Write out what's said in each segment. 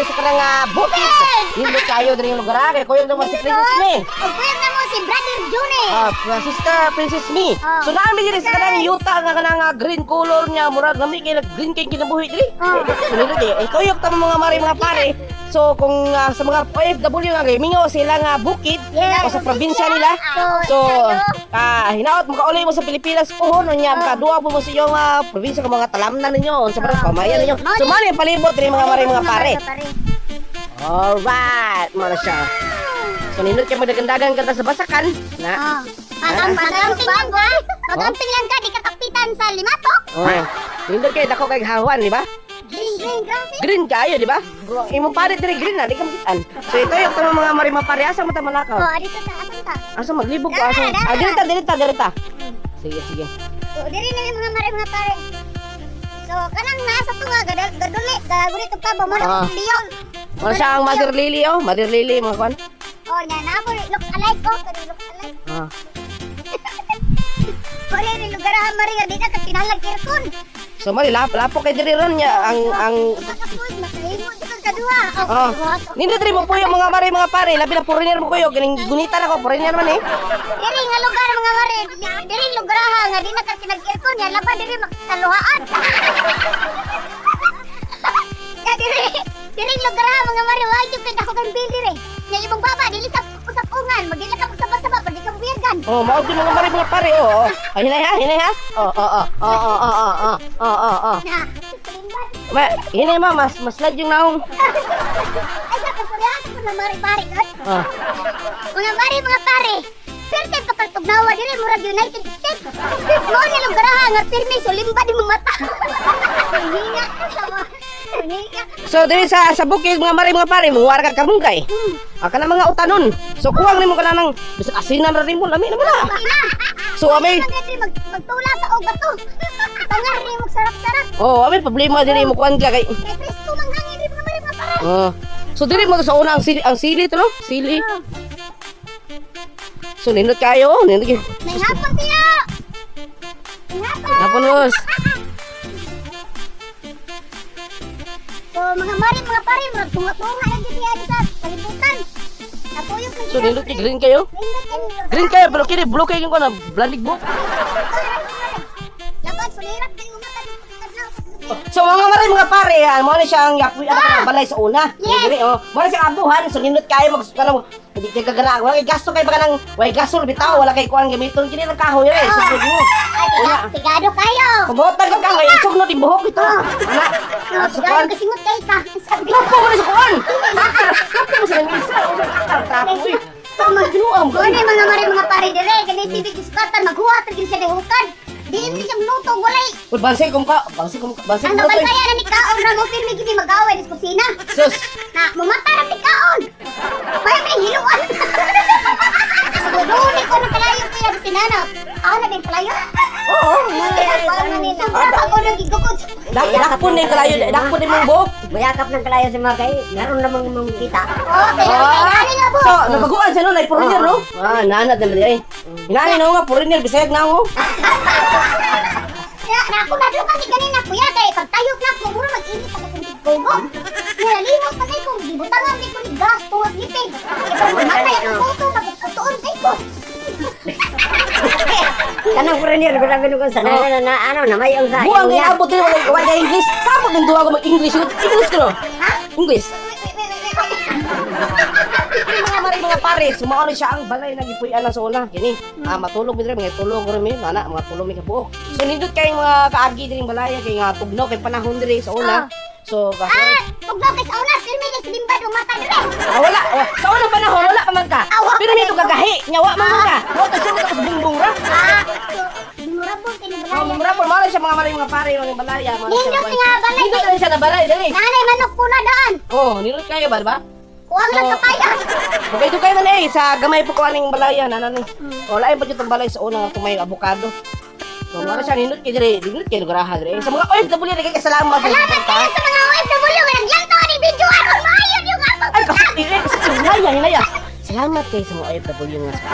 diri sa kanang bukid. Nindot kayo diri yung lugar ah. Kay kuyog naman si Princess Me. Ug kuyog na mo si Brother Juni. Ah, Sister Princess Me. Ah. So naami diri sa kanang yuta nga kanang green color niya, murag lami kay green kay kinabuhi diri. So nindot eh, eh kuyog ta mga mare mga pare. So kung sa mga OFW nga kay mingaw sila nga bukid o sa probinsya nila. So hinaot makauli mo sa Pilipinas pohon niya makaduwa po mo sa iyong probinsya kung mga talamnan ninyo sa mga pamayan ninyo. So mali ang palibot diri mga mare mga pare. Alright, mao na siya. So nindot kay magdagandagan kanta sa basakan na. Pag-amping lang ka. Pag-amping lang ka, di ka kapitan sa limatok. Oh. Nindot kay dako kay hawan, di ba? Green, green grass eh. Green kayo, di ba? Imong parit diri green na, di ka makitaan. So ito yung tama mga mare mga pare, asa mo ta malakaw? Oh, dito ta, asan ta? Asa maglibog ko asa? Ah, diri ta, diri ta, diri ta. Sige, sige. So, diri na yung mga mare mga pare. So, kanang nasa tunga, gaduli, gaduli itong tabo, mo na leon. Ano siya ang Mother Lily, oh? Mother Lily, mga kwan. Oh, nya na mo looks alike oh, kani looks alike. Ah. Pare ni lugar ha mare nga di ka kinahanglan aircon. So mali lapo kay diri ron niya ang Makahimo di ka kaduha. Oh. Nindot diri mo puyo mga mare mga pare, labi na foreigner mo kuyo, ganing gunita na ko, foreigner man eh. Diri nga lugar mga mare, diri lugar ha nga di na ka kinag-aircon nya laban diri makaluhaan. Ya diri, diri lugar ha mga mare, wa gyud kay dako kang bill diri. Nya imong baba dili sa usapungan, magdili ka magsaba-saba, pwede ka buyergan. Oh, mao gyud mga mare mga pare, oh. Ay, hinay ha, hinay ha. Oh, oh, oh, oh, oh, oh, oh, oh, oh, oh. Na, kalimban. Ma, hinay ma, mas slide yung naong. Ay, sa kasuryahan ko na mare pare, god. Ah. Mga mare mga pare, pirte kapag tugnawa diri murag United States. Mao ni lugar ha nga pirmi sulimba di mo mata. Hinga ka sa mga. Hinga. So diri sa bukid mga mare mga pare, muwar ka kamunggay. Ah, kana mga utanon. So kuwang nimo kana nang bisag asinan ra nimo, lami na mo na. So amay, Magtula ka og bato. Tangar ni mo sarap-sarap. oh, amay problema diri mo kuan ka kay. Kay presko mang hangin diri mga mare mga pare. Oh. So diri mo sa una ang sili to no? Sili. So nindot kayo, nindot kayo. May hapon tiyo. May hapon. Hapon boss. So mga mare mga pare, murag tunga-tunga lang gyud niya sa kalibutan. Natuyok na So nindot kay green kayo. Green kayo pero kini blue kayo yung kuan blanig mo. Laban sulirap kay umata dito kadlaw. So mga mare mga pare, mo na siyang yapoy anak balay sa una. Yes. Diri oh. Mo na siyang abuhan, so nindot kayo mag kanang hindi kay kagana, wala kay gasto kay baka nang way gasol bitaw, wala kay kuan gamiton kini lang kahoy eh. So mo. Ay, tigado kayo. Kumotag ka kahoy, sugnod imong buhok ito. Ana. Oh, Sa tigado kuan. kasingot kay ka. Sabi. Trapo mo na sa kuan. Trapo mo sa langisa, o sa akar trapo. Uy. Tama ginuam ko. Kuno mga mare mga pare dire kani si Big Scotan maghuwat ra gyud siya dahukan. Di mi siya luto walay. Uy, bansay kung ka, bansay kung bansay Ang kung luto. nabantayan na ni kaon ra mo pirmi gid mag-away sa kusina. Sus. Na mumata ra ni kaon. May may hiluan. Sugudoni ko ng kalayo kuya sa sinana. Ako na din kalayo. Oo. Ako na gigukod. Dakpon na yung kalayo, dakpon na yung buhok. Mayakap ng kalayo sa mga kay, meron namang mong kita. Oh, kaya kaya nga po. So, nabaguan siya no, na foreigner no? Ah, nana din ay. Hinani no nga foreigner bisayag na ako. Kaya na ako na doon kasi kanina kuya kay pagtayok na ko mura mag-init ako kung tigkogo. Nilalimot pa kay kung gibutangan di ko ni gas tungas ngipin. Kaya mamatay ang puto magputuon kay ko. Kanang foreigner, grabe nung kung sana na na ano, namayong sa Buang inyo. kay abot din wala wala English. Sabot din duwa ko mag-English. English ko no. English. Wait, wait, wait, wait, wait. Mga mare mga pare, sumao ni siya ang balay na gipuy-an na sa una. Kini, matulog mi diri, mga tulog rin mi, mana mga tulog mi kabuok. So nindot kay mga kaagi diri balaya kay nga tugnaw kay panahon diri sa una. So kaso Ah, tugnaw kay sa una pirmi kay silimbad umata dire. Ah, wala. Oh, sa unang panahon wala pa man ka. Ah, wa Pero pa nito kagahi, nya wa man ka. Mo ta siya sa bungbong ra. Ah, so memorable kay ni Oh, balaya. mura po mao siya mga mare mga pare mga balaya, mao siya. Nindot nga balay. Nindot na siya na balay diri. Nanay manok puna daan. Oh, nindot kayo ba, di ba? Kuwang lang So, kapayas. Okay, dugay na ni eh, sa gamay po ko aning balaya na nani. Oh, lain pa jud tong balay sa una nga tumay avocado. So, mara siya nindot kay diri, nindot kay lugaraha diri. Sa mga OFW diri kay salamat sa Salamat kayo sa mga OFW nga naglantaw ni video aron maayo yung among Ay, kasi hinaya, hinaya. Salamat kay sa mga OFW nga sa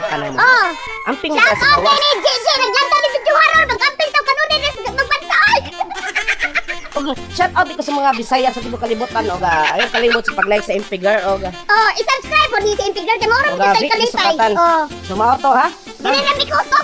kanang mo. Oh. Amping ka Shout sa out gawas. kay ni JJ naglantaw ni video aron magamping taw kanunay na sa magbansa ay. Ug shout out ko sa mga Bisaya sa tibuok kalibutan og ayaw kalimot sa pag-like sa MP Girl og Oh, i-subscribe po ni si MP Girl kay mao ra og mo sa Vic kalipay. Sukatan. Oh. So mao to ha. Dili na mi ko to.